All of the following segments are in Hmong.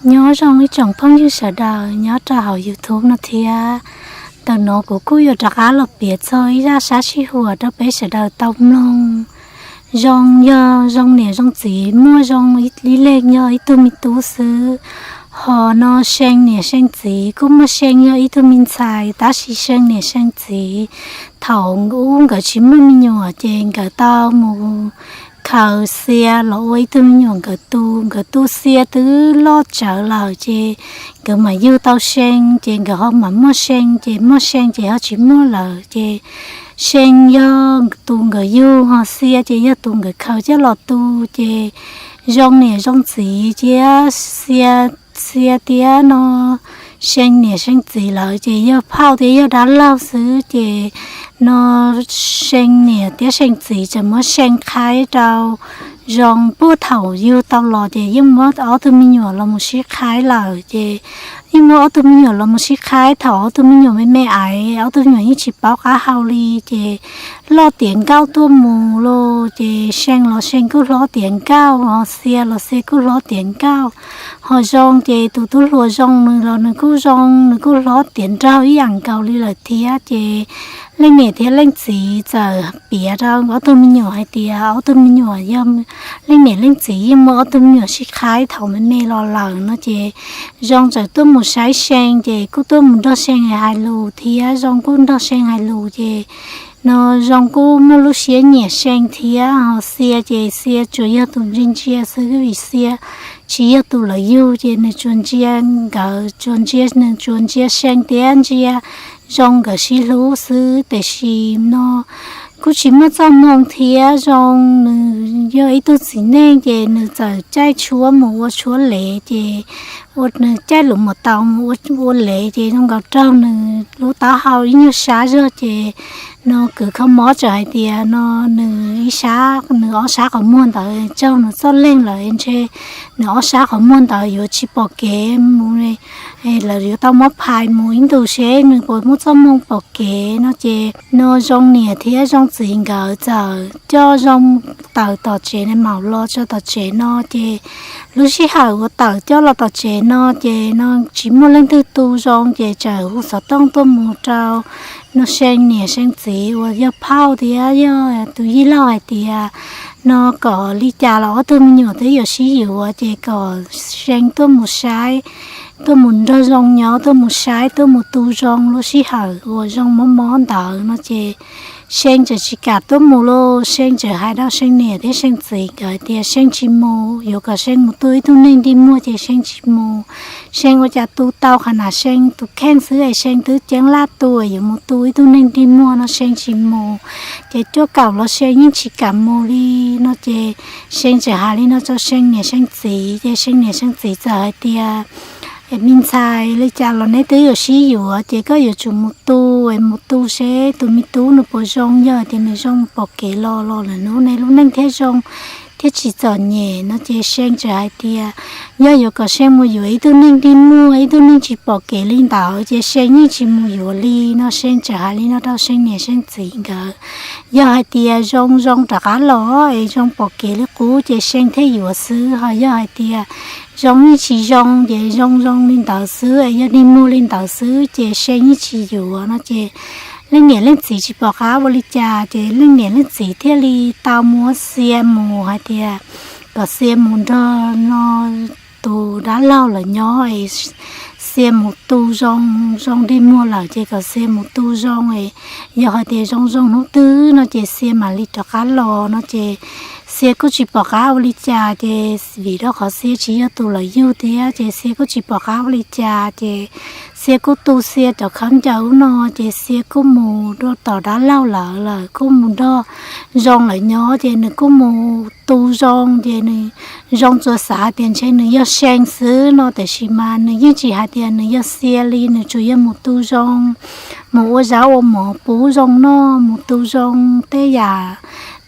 Nyob zoo ib tsoom phooj ywg sawv daws nyob rau hauv YouTube no thiab. Ntawm no kuv kuj yuav rov qab los piav txog ib zaj sab sij huam rau peb sawv daws tau mloog. Zoo yog zoo niam zoo txiv muaj zoo ib leeg yog ib tug me tub xwb. Hos no See niam See txiv kuj muaj See yog ib tug me ntxhais, tab sis See niam See txiv thaum ub nkawd tsis muaj me nyuam ces nkawd tau mus khaws Xia los ua ib tug me nyuam nkawd tu. Nkawd tu Xia twb loj tsawv lawm ces nkawd mam yug tau See, ces nkawd ho mam muaj See, ces muaj See ces ho tsis muaj lawm ces See yog tus nkawd yug, hos Xia ces yog tus nkawd khaws coj los tu. Ces Zoo niam Zoo txiv thiab Xia, Xia thiab no See niam See txiv lawv ces yog phauj thiab yog dab laug xwb ces no See niam thiab See txiv tseem muab See qhaib rau Zoo. Puag thaum yug tau los ces yeej muab ob tug me nyuam los mus sib qhaib lawm ces yeej muab ob tug me nyuam los mus sib qhaib. Thaum ob tug me nyuam me me aiv, ob tug me nyuam yeej tsis paub qab hau li ces loj tiav nkauj tuaj mus los ces See los See kuj hlob tiav nkauj, hos Xia los Xia kuj hlob tiav nkauj. Hos Zoo ces tus tub hluas Zoo nws los nws kuj zoo, nws kuj hlob tiav nraug ib yam nkaus li lawm thiab ces leej niam thiab leej txiv txawm piav rau ob tug me nyuam hais tias ob tug me nyuam yog leej niam leej txiv yeej muab ob tug me nyuam sib qhaib thaum me me los lawm no ces Zoo txawm tuaj mus saib See ces kuj tuaj mus nrog See hais lus thiab Zoo kuj nrog See hais lus ces no Zoo kuj muaj lub siab nyiam See thiab. Hos Xia ces Xia tsuas yog tus ntsia ntsia xwb vim Xia tsis yog tus lawv yug ces nws tsuas ntsia nkawd, tsuas ntsia, nws tsuas ntsia See thiab ntsia Zoo nkawd sib hlub xwb. Tiam sis no kuj tsis muaj txoj hmoo thiab Zoo nws yog ib tug txiv neej ces nws txawm caij tshuab mus ua tshuab lev ces ua nws caij lub mos taus mus ua lev ces zoo nkaus raug nws lub taub hau ib nyuag sab zog ces no kwv kho mob txawm hais tias no nws ib sab, nws ob sab qhov muag ntawd raug nws txoj leeg lawm ntshe nws ob sab qhov muag ntawd yuav tsis pom kev mus, lawv yuav tau muab phais mus ib ntus seb nws puas muaj txoj hmoo pom kev no ces no Zoo niam thiab Zoo txiv nkawd txawm coj Zoo tawm tom tsev, nws mam los txog tom tsev no ces lub sij hawm uas tawm coj los tom tsev no ces no tsis muaj leej twg tu Zoo ces txawm hu xov tooj tuaj mus rau no See niam See txiv uas yog phauj thiab yog tus yij laug hais tias no kom li cas los ob tug me nyuam twb yuav sib yuav ces kom See tuaj mus saib, tuaj mus nrog Zoo nyob, tuaj mus saib, tuaj mus tu Zoo lub sij hawm uas Zoo mob mob ntawd no ces See txawm tsis kam tuaj mus lauj. See txawm hais rau See niam thiab See txiv nkawd tias See tsis mus, yuav kom See mus tu ib tug neeg dig muag ces See tsis mus. See ua cas tu tau qhov na See tus kheej xwb es See twb ceeb laj tu yuav mus tu ib tug neeg dig muag no See tsis mus. Ces cuaj kaum los See yeej tsis kam mus li no ces See txawm hais li no rau See niam See txiv ces See niam See txiv txawm hais tias me ntxhais, li cas los neb twb yuav sib yuav ces koj yuav tsum mus tu, mus tu seb tus me tub nws puas zoo, yog tias nws zoo pom kev los los lawm hnub neb lub neej thiaj zoo thiab tsis txom nyem no ces See txawm hais tias yog yuav kom See mus yuav ib tug neeg dig muag, ib tug neeg tsis pom kev li ntawd ces See yeej tsis mus yuav li no. See txawm hais li no rau See niam See txiv nkawd. Yog hais tias Zoo, Zoo rov qab los es Zoo pom kev li qub ces See thiaj yuav xwb, ho yog hais tias Zoo yeej tsis zoo ces Zoo zoo li ntawd xwb es yog dig muag li ntawd xwb ces See yeej tsis yuav no ces leej niam leej txiv tsis pom qab ua li cas ces leej niam leej txiv thiaj li tau muab Xia mus hais tias kom Xia mus nrog no tus dab laug lawm nyob es Xia mus tu Zoo, Zoo dig muag lawm ces kom Xia mus tu Zoo es yog hais tias Zoo zoo hnub twg no ces Xia mam li rov qab los no ces Xia kuj tsis pom qab ua li cas ces vim rau qhov Xia tsis yog tus lawv yug thiab ces Xia kuj tsis pom qab ua li cas ces Xia kuj tu Xia cov khaub ncaws ub no ces Xia kuj mus rau tom dab laug lawv lawm, kuj mus nrog Zoo lawv nyob ces nws kuj mus tu Zoo ces nws, Zoo tsuas xav tias ntshe nws yog See xwb no tiam sis mas nws yeej tsis hais tias nws yog Xia li, nws tsuas yog mus tu Zoo, mus ua zaub ua mov pub Zoo noj, mus tu Zoo tej yam,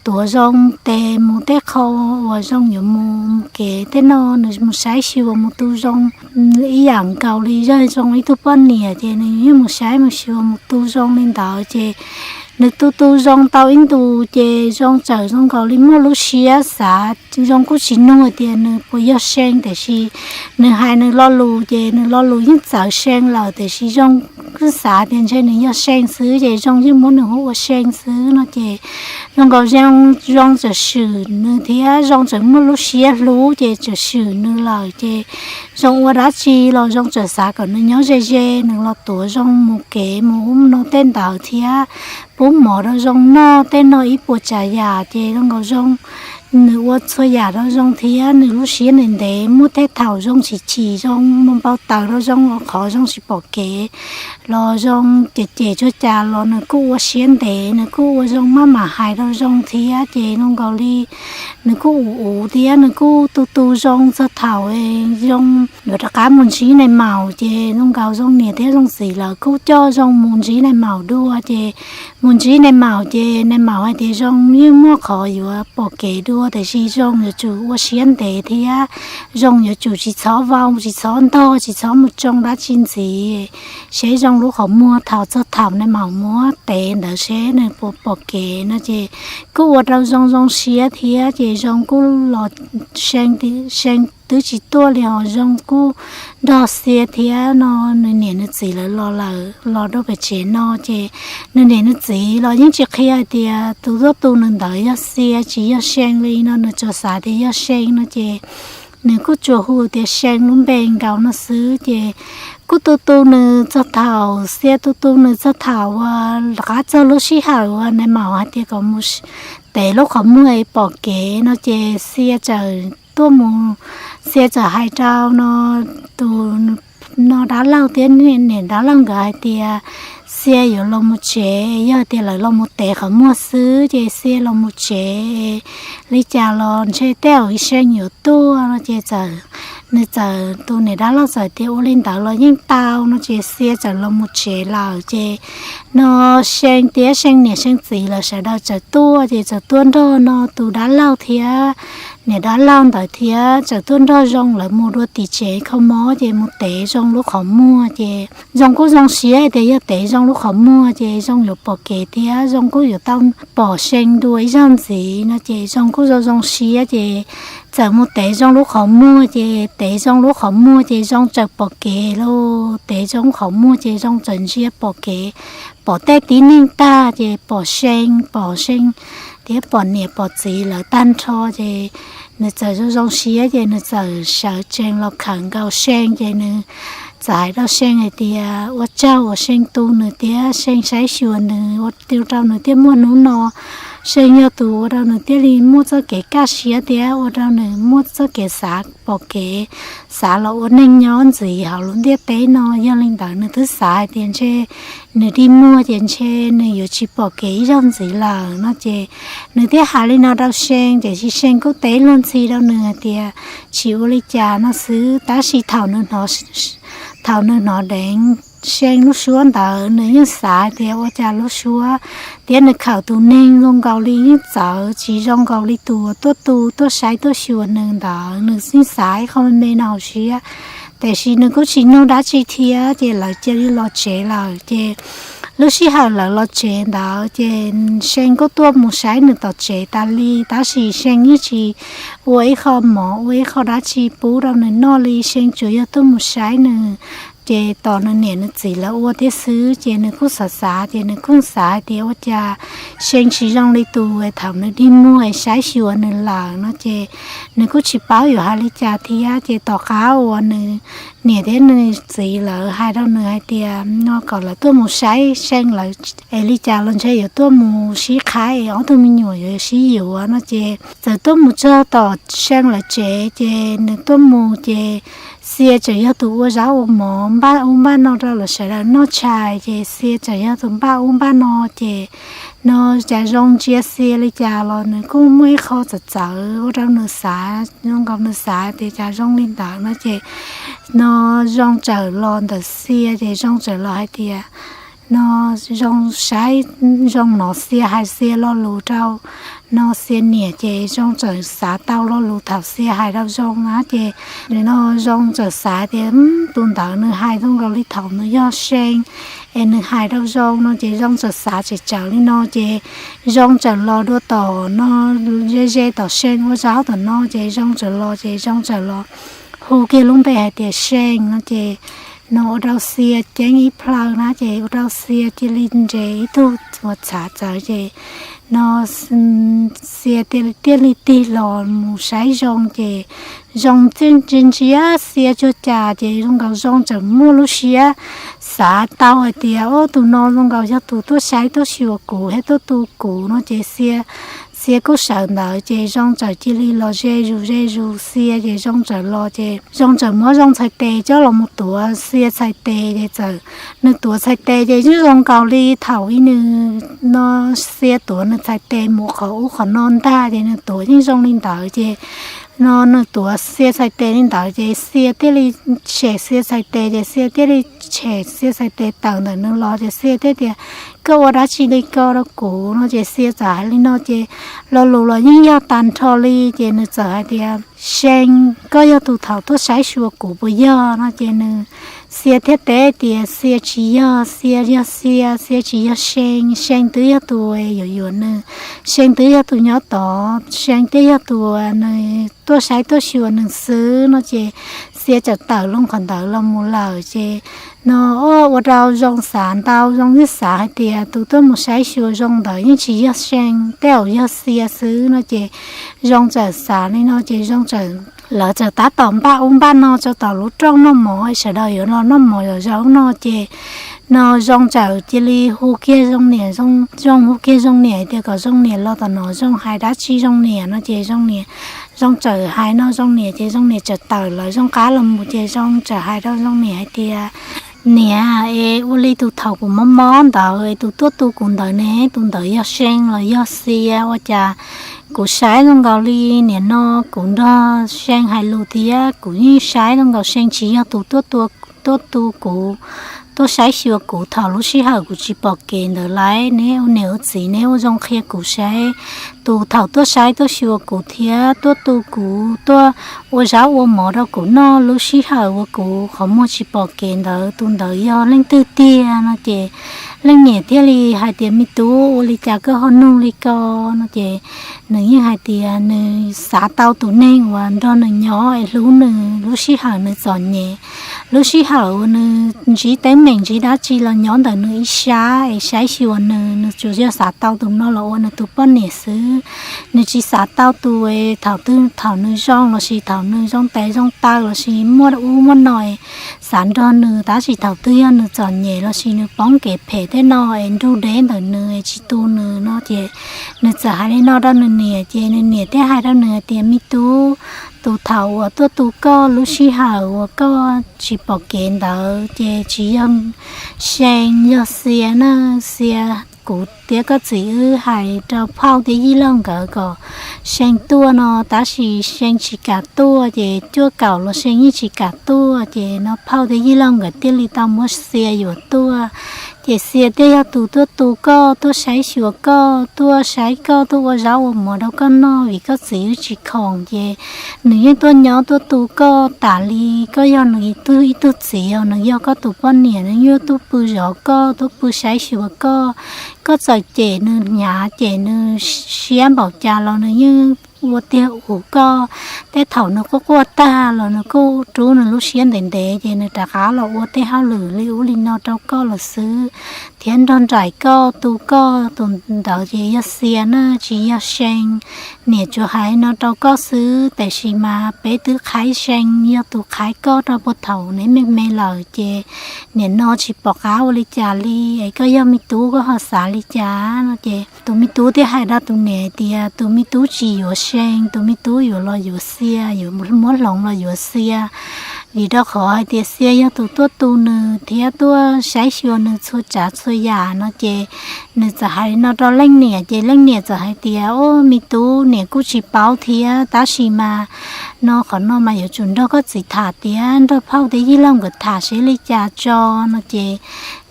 tuav Zoo tes mus tej qho uas Zoo yuav mus, mus kev tej no nws mus saib xyuas mus tu Zoo ib yam nkaus li yog Zoo ib tug poj niam ces nws yeej mus saib mus xyuas mus tu Zoo li ntawd ces Nws tu tu Zoo tau ib ntus ces Zoo txawm zoo nkaus li muaj lub siab xav, Zoo kuj tsis nug tias nws puas yog See, tiam sis nws hais nws lo lus ces nws lo lus yeej txawv See lawm, tiam sis Zoo kuj xav tias ntshe nws yog See xwb ces Zoo yeej muab nws hu ua See xwb no ces zoo nkaus Zoo txawm swm nws thiab Zoo txawm muaj lub siab hlub ces txawm swm nws lawm ces Zoo ua dab tsi los Zoo txawm xav kom nws nyob ze ze, nws los tuav Zoo mus kev mus ub no tej ntawd thiab pub mov rau Zoo noj tej no ib puas tsav yam ces zoo nkaus Zoo nws ua txhua yam rau Zoo thiab nws lub siab ntev ntev, muaj tej thaum Zoo chim chim Zoo mus npau taws rau Zoo qhov Zoo tsis pom kev los Zoo cem cem tsuag cas los nws kuj ua siab ntev, nws kuj ua Zoo maj mam hais rau Zoo thiab ces zoo nkaus li nws kuj ua ua thiab nws kuj tu tu Zoo txog thaum Zoo yuav rov qab mus ntsib Nais Maum ces zoo nkaus Zoo niam thiab Zoo txiv lawv kuj coj Zoo mus ntsib Nais Maum dua ces mus ntsib Nais Maum ces Nais Maum hais tias Zoo yeej muaj qhov yuav pom kev dua tiam sis Zoo yuav tsum ua siab ntev thiab Zoo yuav tsum tsis txhob vau, tsis txhob ntog, tsis txhob mus tsoo dab tsi ntxiv, seb Zoo lub qhov muag thaum txog thaum Nais Maum muab tev ntawd seb nws puas pom kev no ces kuj ua rau Zoo zoo siab thiab ces Zoo kuj los See, See twb tsis tuaj li ho Zoo kuj nrog Xia thiab no nws niam nws txiv lawv los lawm los rau pem tsev no ces nws niam nws txiv los yeej tsis qhia hais tias tus tuaj tu nws ntawd yog Xia tsis yog See li no, nws tsuas xav tias yog See no ces nws kuj tsuas hu tias See lub npe nkaus no xwb ces kuj tu tu nws txog thaum, Xia tu tu nws txog thaum uas rov qab txog lub sij hawm uas Nais Maum hais tias kom mus tev lub qhov muag pom kev no ces Xia txawm tuaj mus, Xia txawm hais rau no tus no dab laug thiab niam dab laug nkawd hais tias Xia yuav los mus tsev, yog tias lawv los mus tev qhov muag xwb ces Xia los mus tsev, li cas los ntshe tej zaum See yuav tuaj no ces txawm, nws txawm tus niam dab laug txawm tias ua li ntawd los yeej tau no ces Xia txawm los mus tsev lawm ces no See thiab See niam See txiv lawv sawv daws txawm tuaj ces txawm tuaj nrog no tus dab laug thiab niam dab laug ntawd thiab txawm tuaj nrog Zoo lawv mus dua tim tsev kho mob ces mus tev Zoo lub qhov muag ces Zoo kuj zoo siab tias yog tev Zoo lub qhov muag ces Zoo yuav pom kev thiab Zoo kuj yuav tau pom See dua ib zaug ntxiv no ces Zoo kuj zoo zoo siab ces txawm mus tev Zoo lub qhov muag ces tev Zoo lub qhov muag ces Zoo txawm pom kev lauj, tev Zoo lub qhov muag ces Zoo txawm ntsia pom kev, pom tej tib neeg tag ces pom See, pom See thiab pom niam pom txiv lawv tag nrho ces nws txawm zoo zoo siab ces nws txawm sawv tsees los khawm nkaus See ces nws txawm hais rau See hais tias ua tsaug uas See tu nws thiab See saib xyuas nws, ua rau nws thiaj muaj hnub no. See yog tus ua rau nws thiaj li muaj txoj kev kaj siab thiab ua rau nws muaj txoj kev xav pom kev, xav los ua neeg nyob ntxiv hauv lub ntiaj teb no. Yog li ntawd nws twb xav hais tias ntshe nws dig muag ces ntshe nws yuav tsis pom kev ib zaug ntxiv lawm no ces nws thiaj hais li no rau See, tiam sis See kuj teb luag ntxhi rau nws hais tias tsis ua li cas no xwb, tab sis thaum nws hnov, thaum nws hnov deev See lub suab ntawd nws yeej xav tias ua cas lub suab thiab nws khawm tus neeg zoo nkaus li yeej txawv tsis zoo nkaus li tus tuaj tu tuaj saib tuaj xyuas nws ntawd, nws yeej xav ib qho me me no hauv siab, tiam sis nws kuj tsis nug dab tsi thiab ces lawv cia li los tsev lawm ces lub sij hawm lawv los tsev ntawd ces See kuj tuaj mus saib nws tom tsev tas li, tab sis See yeej tsis ua ib qho mov ua ib qho dab tsi pub rau nws noj li, See tsuas yog tuaj mus saib nws ces tos nws niam nws txiv lawv ua thiab xwb ces nws kuj xav xav ces nws kuj xav hais tias ua cas See tsis zoo li tus thaum nws dig muag saib xyuas nws lawm no ces nws kuj tsis paub yuav hais li cas thiab ces tom qab uas nws niam thiab nws txiv lawv hais rau nws hais tias no kom lawv tuaj mus saib See lawv es li cas los ntshe yuav tuaj mus sib qhaib es ob tug me nyuam yuav sib yuav no ces txawm tuaj mus txog tom See lawv tsev ces nws tuaj mus ces Xia txawm yog tus ua zaub ua mov npaj ub npaj no rau lawv sawv daws noj tshais ces Xia txawm yog tus npaj ub npaj no ces no cas Zoo ntsia Xia li cas los nws kuj muaj ib qho txawv txawv ua rau nws xav zoo nkaus nws xav tias cas zoo li ntawd no ces no Zoo txawm los ntawm Xia ces Zoo txawm los hais tias no Zoo saib, Zoo hnov Xia hais Xia lo lus rau no Xia niam ces Zoo txawm xav tau lo lus thaum Xia hais rau Zoo na ces no Zoo txawm xav tias tus ntawd nws hais zoo nkaus li thaum nws yog See es nws hais rau Zoo no ces Zoo txawm xav tseem tsawv li no ces Zoo txawm los dua tom no ze ze tom See ua zaub tom no ces Zoo txawm los ces Zoo txawm los hu kiag lub npe hais tias See no ces no ua rau Xia ceeb ib plhaw na ces ua rau Xia cia li nres ib tug uas txhav txawv ces no Xia thiaj li tig los mus saib Zoo ces Zoo ntsia ntsia Xia cuag cas ces zoo nkaus Zoo txawm muaj lub siab xav tau hais tias o tus no zoo nkaus yog tus tuaj saib tuaj xyuas kuv thiab tuaj tu kuv no ces Xia Xia kuj sawv ntawd ces Zoo txawm cia li los ze zus ze zus Xia ces Zoo txawm los ces Zoo txawm muab Zoo txhais tes coj los mus tuav Xia txhais tes ces txawm nws tuav txhais tes ces yeej zoo nkaus li thaum ib nws no Xia tuav nws txhais tes mus qhov ub qhov no ntag ces nws tuav yeej zoo li ntawd ces no nws tuav Xia txhais tes li ntawd ces Xia thiaj li tshem Xia txhais tes ces Xia thiaj li tshem Xia txhais tes tawm ntawm nws los ces Xia thiaj tias koj ua dab tsi li ko rau kuv no ces Xia txawm hais li no ces lo lus los yeej yog tag nrho li ces nws txawm hais tias See, koj yog tus thaum tuaj saib xyuas kuv puas yog no ces nws Xia thiaj teb tias Xia tsis yog, Xia yog Xia, Xia tsis yog See, See twb yog tus yuav yuav nws, See twb yog tus nyob tod, See twb yog tus nws tuaj saib tuaj xyuas nws xwb no ces Xia txawm tawm loo qhov ntawd los mus lawm ces no ua rau Zoo xav ntau, Zoo yeej xav hais tias tus tuaj mus saib xyuas Zoo ntawd yeej tsis yog See, tej zaum yog Xia xwb no ces Zoo txawm xav li no ces Zoo txawm, lawv txawm tab tom npaj ub npaj no rau tom lub rooj noj mov sawv daws yuav los noj mov zom zaws no ces no Zoo txawm cia li hu kiag Zoo niam, Zoo hu kiag Zoo niam tias kom Zoo niam los tom no Zoo hais dab tsi Zoo niam no ces Zoo niam, Zoo txawm hais no Zoo niam ces Zoo niam txawm tawm lawv Zoo qab los mus ces Zoo txawm hais rau Zoo niam hais tias niam, es ua li tus thaum kuv mob mob ntawd es tus tuaj tu kuv ntawd ne, tus ntawd yog See los yog Xia, ua cas kuv saib zoo nkaus li niam no kuv nrog See hais lus thiab kuv yeej saib zoo nkaus See tsis yog tus tuaj tu kuv, tuaj saib xyuas kuv thaum lub sij hawm kuv tsis pom kev ntawd lawm ne, ua niam ua txiv neb ua zoo qhia kuv saib, tus thaum tuaj saib tuaj xyuas kuv thiab tuaj tu kuv, tuaj ua zaub ua mov rau kuv noj lub sij hawm uas kuv qhov muag tsis pom kev ntawd tus ntawd yog leej twg tiag no ces leej niam thiaj li hais tias me tub, ua li cas koj ho nug li ko no ces nws yeej hais tias nws xav tau tus neeg uas nrog nws nyob es hlub nws lub sij hawm nws txom nyem, lub sij hawm uas nws ntsib teeb meem ntsib dab tsi los nyob ntawm nws ib sab es saib xyuas nws, nws tsuas yog xav tau tus no los ua nws tus poj niam xwb. Nws tsis xav tau tus thaum twg thaum nws zoo lossis thaum nws zoo tes zoo taw lossis muaj ub muaj no xav nrog nws, tab sis thaum twg yog nws txom nyem lossis nws poob kev phem tej no es nrug deb ntawm nws es tsis tu nws no ces nws txawm hais li no rau nws niam ces nws niam thiaj hais rau nws hais tias me tub, tus thaum uas tuaj tu koj lub sij hawm uas koj tsis pom kev ntawd ces tsis yog See, yog Xia na, Xia. Kuv thiab koj txiv wb hais rau phauj thiab yij laug nkawd kom See tuaj no tab sis See tsis kam tuaj ces cuaj kaum los See yeej tsis kam tuaj ces no phauj thiab yij laug nkawd thiaj li tau muab Xia yuav tuaj. Ces Xia thiaj yog tus tuaj tu koj, tuaj saib xyuas koj, tuaj saib koj, tuaj ua zaub ua mov rau koj noj vim koj txiv wb tsis khoom ces nws yeej tuaj nyob tuaj tu koj tas li. Koj yog nws ib tug txiv os, nws yog koj tus poj niam, nws yeej tuaj pw zov koj, tuaj pw saib xyuas koj. Koj txawm cem nws hnyav cem nws siab npaum cas los nws yeej ua tiag ua koj. Tej thaum nws quaj quaj tag los nws kuj rub nws lub siab ntev ntev ces nws rov qab los ua tej hauj lwm li ub li no rau koj lawm xwb, thiab nrog nraim koj tu koj. Tus ntawd ces yog Xia na, tsis yog See. Niam tsuas hais no rau koj xwb, tiam sis mas peb twb qhaib See, yog tus qhaib koj rau puag thaum neb me me lawm ces nim no tsis pom qab ua li cas li es koj yog me tub koj ho xav li cas no ces tus me tub thiaj hais rau tus niam hais tias tus me tub tsis yuav See, tus me tub yuav los yuav Xia, yuav muab hloov los yuav Xia. Vim rau qhov hais tias Xia yog tus tuaj tu nws thiab tuaj saib xyuas nws txhua tsav txhua yam no ces nws txawm hais li no rau leej niam ces leej niam txawm hais tias, Au, me tub, niam kuj tsis paub thiab, tab sis mas no qhov no mas yuav tsum nrog koj txiv tham thiab nrog phauj thiab yij laug nkawd tham seb li cas tso no ces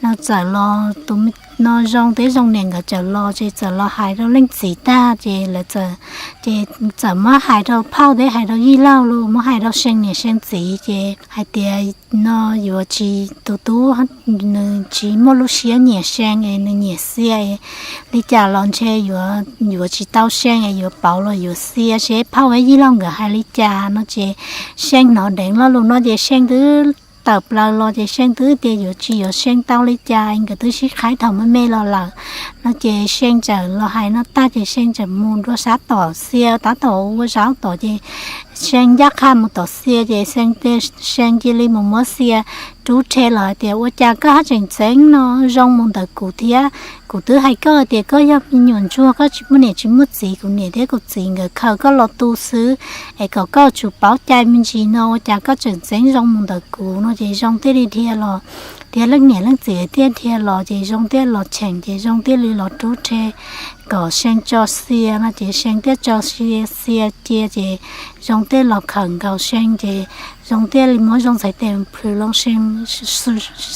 no txawm los tus no Zoo thiab Zoo niam nkawd txawm los ces txawm los hais rau leej txiv tag ces lawv txawm, ces txawm muab hais rau phauj thiab hais rau yij laug los muab hais rau See niam See txiv ces hais tias no yuav tsis, tus tub nws tsis muaj lub siab nyiam See es nws nyiam Xia es li cas los ntshe yuav tsis tau See es yuav pauv los yuav Xia seb phauj thiab yij laug nkawd hais li cas no ces See hnov deev lo lus no ces See twb tawm plaws los ces See twb tias yuav tsis yuav See tau li cas, nkawd twb sib qhaib thaum me me los lawm no ces See txawm los hais no tag ces See txawm mus dua sab tom Xia tab tom ua zaub tod ces See ncaj qha mus tom Xia ces See tias, See cia li mus muab Xia rub rhe los hais tias, Ua cas koj haj tseem txeeb no zoo mus ntawm kuv thiab? Kuv twb hais koj tias koj yog me nyuam ntsuag, koj tsis muaj niam tsis muaj txiv, kuv niam thiab kuv txiv nkawd khaws koj los tu xwb es kom koj tsum paub cai me ntsis no, ua cas koj tseem txeeb zoo mus ntawm kuv no ces Zoo thiaj li dhia los, thiab leej niam leej txiv thiaj dhia los ces Zoo thiaj los cheem ces Zoo thiaj li los rub rhe kom See tso Xia no ces See thiaj tso Xia cia ces Zoo thiaj los khawm nkaus See ces Zoo thiaj li muab Zoo txhais tes plhws loo See,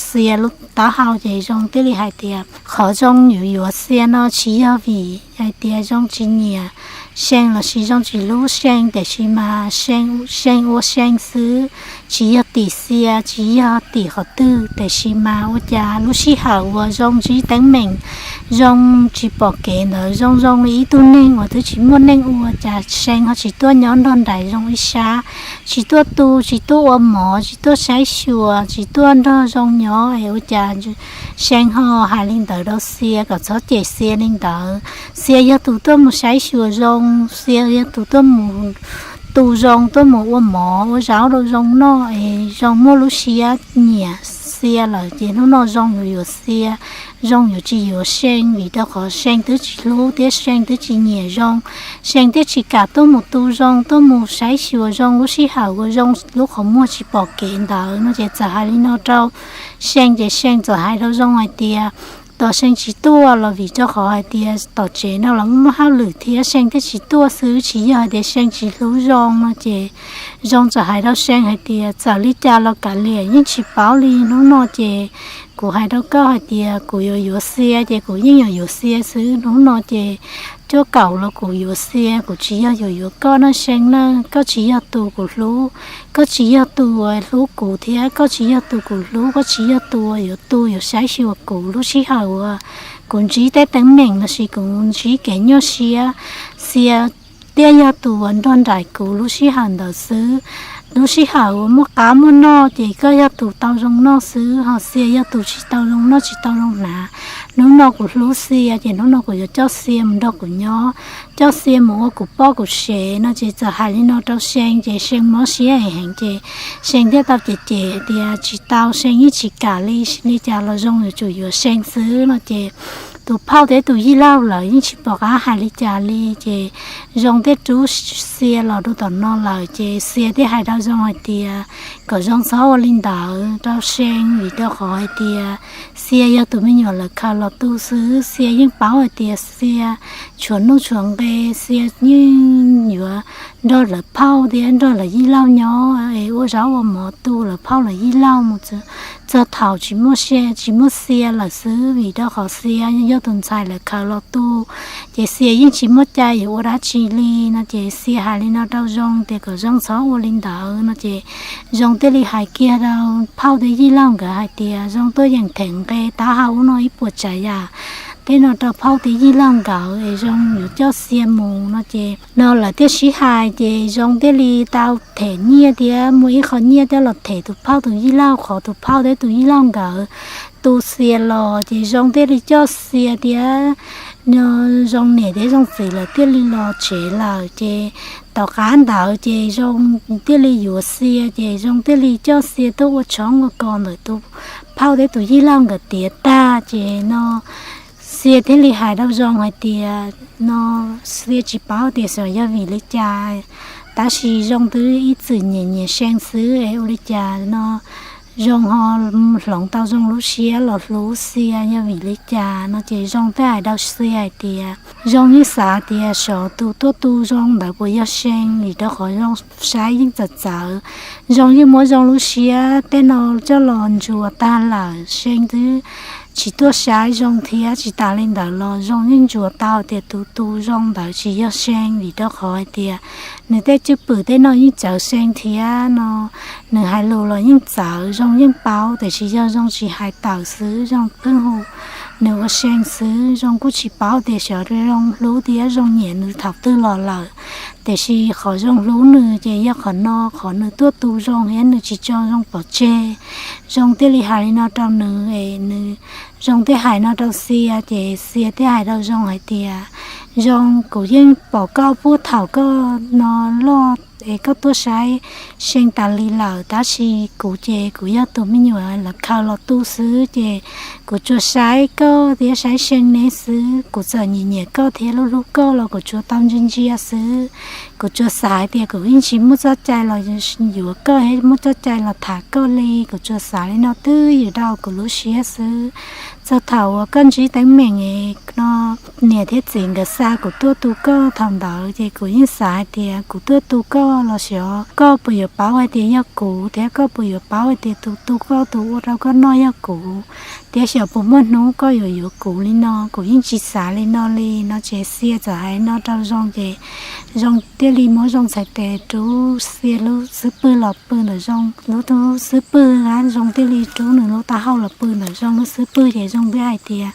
Xia lub taub hau ces Zoo thiaj li hais tias qhov Zoo yuav yuav Xia no tsis yog vim hais tias Zoo tsis nyiam See lossis Zoo tsis hlub See, tiam sis mas See ua See xwb, tsis yog tim Xia, tsis yog tim qhov twg, tiam sis mas ua cas lub sij hawm uas Zoo ntsib teeb meem, Zoo tsis pom kev ntawd, Zoo zoo li ib tug neeg uas twb tsis muaj neej ua, cas See ho tsis tuaj nyob nrog nraim Zoo ib sab, tsis tuaj tu, tsis tuaj ua mov, tsis tuaj saib xyuas, tsis tuaj nrog Zoo nyob es ua cas See ho hais li ntawd rau Xia kom txhob cem Xia li ntawd. Xia yog tus tuaj mus saib xyuas Zoo, Xia yog tus tuaj mus tu Zoo, tuaj mus ua mov ua zaub rau Zoo noj es Zoo muaj lub siab nyiam Xia lawm ces hnub no Zoo yuav yuav Xia. Zoo yuav tsis yuav See vim rau qhov See twb tsis hlub thiab See twb tsis nyiam Zoo. See thiaj tsis kam tuaj mus tu Zoo, tuaj mus saib xyuas Zoo lub sij hawm uas Zoo lub qhov muag tsis pom kev ntawd no ces txawm hais li no rau See ces See txawm hais rau Zoo hais tias tom See tsis tuaj los vim rau qhov hais tias tom tsev no los muaj hauj lwm thiab See thiaj tsis tuaj xwb, tsis yog hais tias See tsis hlub Zoo no ces Zoo txawm hais rau See hais tias txawm li cas los kav liam yeej tsis paub li, hnub no ces kuv hais rau koj hais tias kuv yuav yuav Xia ces kuv yeej yuav yuav Xia xwb, hnub no ces cuaj kaum los kuv yuav Xia, kuv tsis yog yuav yuav koj na See na, koj tsis yog tus kuv hlub, koj tsis yog tus uas hlub kuv thiab koj tsis yog tus kuv hlub, koj tsis yog tus uas yuav tu yuav saib xyuas kuv lub sij hawm uas kuv ntsib tej teeb meem lossis kuv ntsib kev nyuaj siab. Xia thiaj yog tus uas nrog nraim kuv lub sij hawm ntawd xwb. Lub sij hawm uas muaj qab muaj noj ces koj yog tus tau Zoo noj xwb, ho Xia yog tus tsis tau Zoo noj tsis tau Zoo hnav. Hnub no kuv hlub Xia ces hnub no kuv yuav coj Xia mus nrog kuv nyob, coj Xia mus ua kuv poj kuv sev no ces txawm hais li no rau See ces See mob siab heev ces See thiaj tau cem cem tias tsis tau, See yeej tsis kam li, li cas los Zoo yuav tsum yuav See xwb no ces tus phauj thiab tus yij laug lawv yeej tsis pom qab hais li cas li ces Zoo thiaj rub Xia los rau tom no lawm ces Xia thiaj hais rau Zoo hais tias kom Zoo txhob ua li ntawd rau See vim rau qhov hais tias Xia yog tus me nyuam lawv khaws los tu xwb. Xia yeej paub hais tias Xia tshuav nuj tshuav nqe, Xia yeej yuav nrog lawv phauj thiab nrog lawv yij laug nyob es ua zaub ua mov tu lawv phauj lawv yij laug mus txog thaum tsis muaj Xia, tsis muaj Xia lawm xwb vim rau qhov Xia yog tus ntxhais lawv khaws los tu ces Xia yeej tsis muaj cai yuav ua dab tsi li no ces Xia hais li no rau Zoo tias kom Zoo txhob ua li ntawd no ces Zoo thiaj li hais kiag rau phauj thiab yij laug nkawd hais tias Zoo tuaj yeem them nqe taub hau ub no ib puas tsav yam tej no rau phauj thiab yij laug nkawd es Zoo yuav coj Xia mus no ces no lawv thiaj sib hais ces Zoo thiaj li tau them nyiaj thiab muaj ib qho nyiaj thiab los them tus phauj tus yij laug qhov tus phauj thiab tus yij laug nkawd tu Xia los ces Zoo thiaj li coj Xia thiab Zoo niam thiab Zoo txiv lawv thiaj li los tsev lawm ces tom qab ntawd ces Zoo thiaj li yuav Xia ces Zoo thiaj li coj Xia tuaj ua tshoob ua kos ntawm tus phauj thiab tus yij laug nkawd tiav tag ces no Xia thiaj li hais rau Zoo hais tias no Xia tsis paub tias xyov yog vim li cas Tab sis Zoo twb ib txwm nyiam nyiam See xwb es ua li cas no Zoo ho hloov tau Zoo lub siab los hlub Xia yog vim li cas no ces Zoo thiaj hais rau Xia hais tias Zoo yeej xav tias xyov tus tuaj tu Zoo ntawd puas yog See, vim rau qhov Zoo saib yeej txawv txawv. Zoo yeej muab Zoo lub siab tej no coj los ntsuas tag lawm, See twb tsis tuaj saib Zoo thiab. Tsis tas li ntawd los Zoo yeej ntsuas tau tias tus tu Zoo ntawd tsis yog See, vim rau qhov hais tias nws tej cwj pwm tej no yeej txawv See thiab no. Nws hais lus los yeej txawv, Zoo yeej paub, tiam sis yog Zoo tsis hais tawm xwb, Zoo pheej hu nws ua See xwb. Zoo kuj tsis paub tias xyov Zoo hlub thiab Zoo nyiam nws thaum twg los lawm, tiam sis qhov Zoo hlub nws ces yog qhov no, qhov nws tuaj tu Zoo thiab nws tsis tso Zoo pov tseg. Zoo thiaj li hais li no rau nws es nws, Zoo thiaj hais no rau Xia ces Xia thiaj hais rau Zoo hais tias Zoo, kuv yeej pom koj puag thaum koj no loj es koj tuaj saib See tas li lawm, tab sis kuv ces kuv yog tus me nyuam lawv khaws los tu xwb ces kuv tsuas saib koj thiab saib See neb xwb. Kuv txawm nyiam nyiam koj thiab hlub hlub koj los kuv tsuas tau ntsia ntsia xwb. Kuv tsuas xav hais tias kuv yeej tsis muaj txoj cai los yuav koj thiab muaj txoj cai los tham koj li. Kuv tsuas xav li no twb ywm rau kuv lub siab xwb. Txog thaum uas koj ntsib teeb meem no, niam thiab txiv nkawd xa kuv tuaj tu koj thaum ntawd ces kuv yeej xav hais tias kuv tuaj tu koj los xyov koj puas yuav paub hais tias yog kuv thiab koj puas yuav paub hais tias tus tu koj tus ua rau koj noj yog kuv, thiab xyov puas muaj hnub koj yuav yuav kuv li no. Kuv yeej tsis xav li no li no ces Xia txawm hais no rau Zoo ces Zoo thiaj li muab Zoo txhais tes rub Xia lub xub pwg los pw ntawm Zoo lub xub pwg, Zoo thiaj li rub nws lub taub hau los pw ntawm Zoo lub xub pwg ces Zoo thiaj hais tias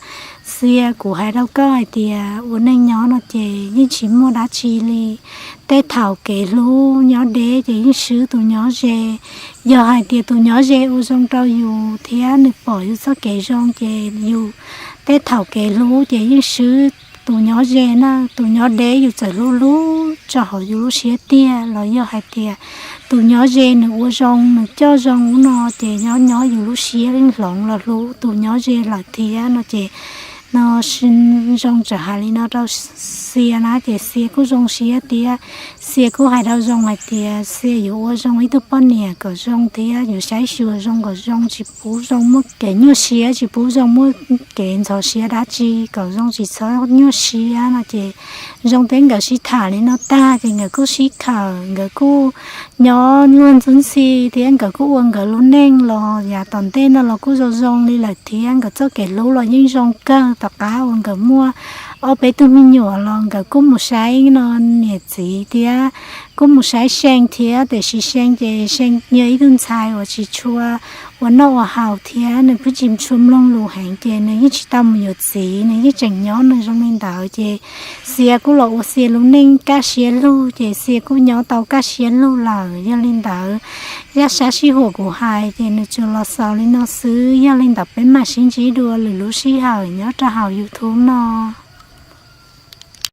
Xia, kuv hais rau koj hais tias ua neej nyob no ces yeej tsis muaj dab tsi li. Tej thaum kev hlub nyob deb ces yeej swb tus nyob ze. Yog hais tias tus nyob ze ua zoo rau yus thiab nws pom yus txoj kev zoo ces yus, tej thaum kev hlub ces yeej swb tus nyob ze na. Tus nyob deb yus txawm hlub hlub tso hauv yus lub siab tiag los yog hais tias tus nyob ze nws ua zoo nws coj zoo ub no ces nyob nyob yus lub siab yeej hloov los hlub tus nyob ze lawm thiab no ces no Zoo txawm hais li no rau Xia na ces Xia kuj zoo siab thiab. Xia kuj hais rau Zoo hais tias Xia yuav ua Zoo ib tug poj niam kom Zoo thiab yuav saib xyuas Zoo kom Zoo tsis pub Zoo muaj kev nyuaj siab, tsis pub Zoo muaj kev ntxhov siab dab tsi, kom Zoo tsis txhob nyuaj siab no ces Zoo thiab nkawd sib tham li no tag ces nkawd kuj sib khawm, nkawd kuj nyob luag ntxub ntxhi thiab nkawd kuj ua nkawd lub neej los yav tom ntej no los kuj zoo zoo li lawm thiab. Nkawd txoj kev hlub los yeej zoo kawg. Tom qab uas nkawd muaj ob peb tug me nyuam los nkawd kuj mus saib no niam txiv thiab kuj mus saib See thiab, tiam sis See ces See yog ib tug ntxhais uas tsis tshua ua noj ua haus thiab nws kuj tsis tshua mloog lus heev ces nws yeej tsis tau mus yuav txiv, nws yeej tseem nyob nws zoo li ntawd ces Xia kuj los ua Xia lub neej kaj siab lug ces Xia kuj nyob tau kaj siab lug lawm. Yog li ntawd, zaj sab sij huam kuv hais ces nws tsuas los xaus li no xwb. Yog li ntawd peb mam sib ntsib dua lwm lub sij hawm nyob rau hauv YouTube no.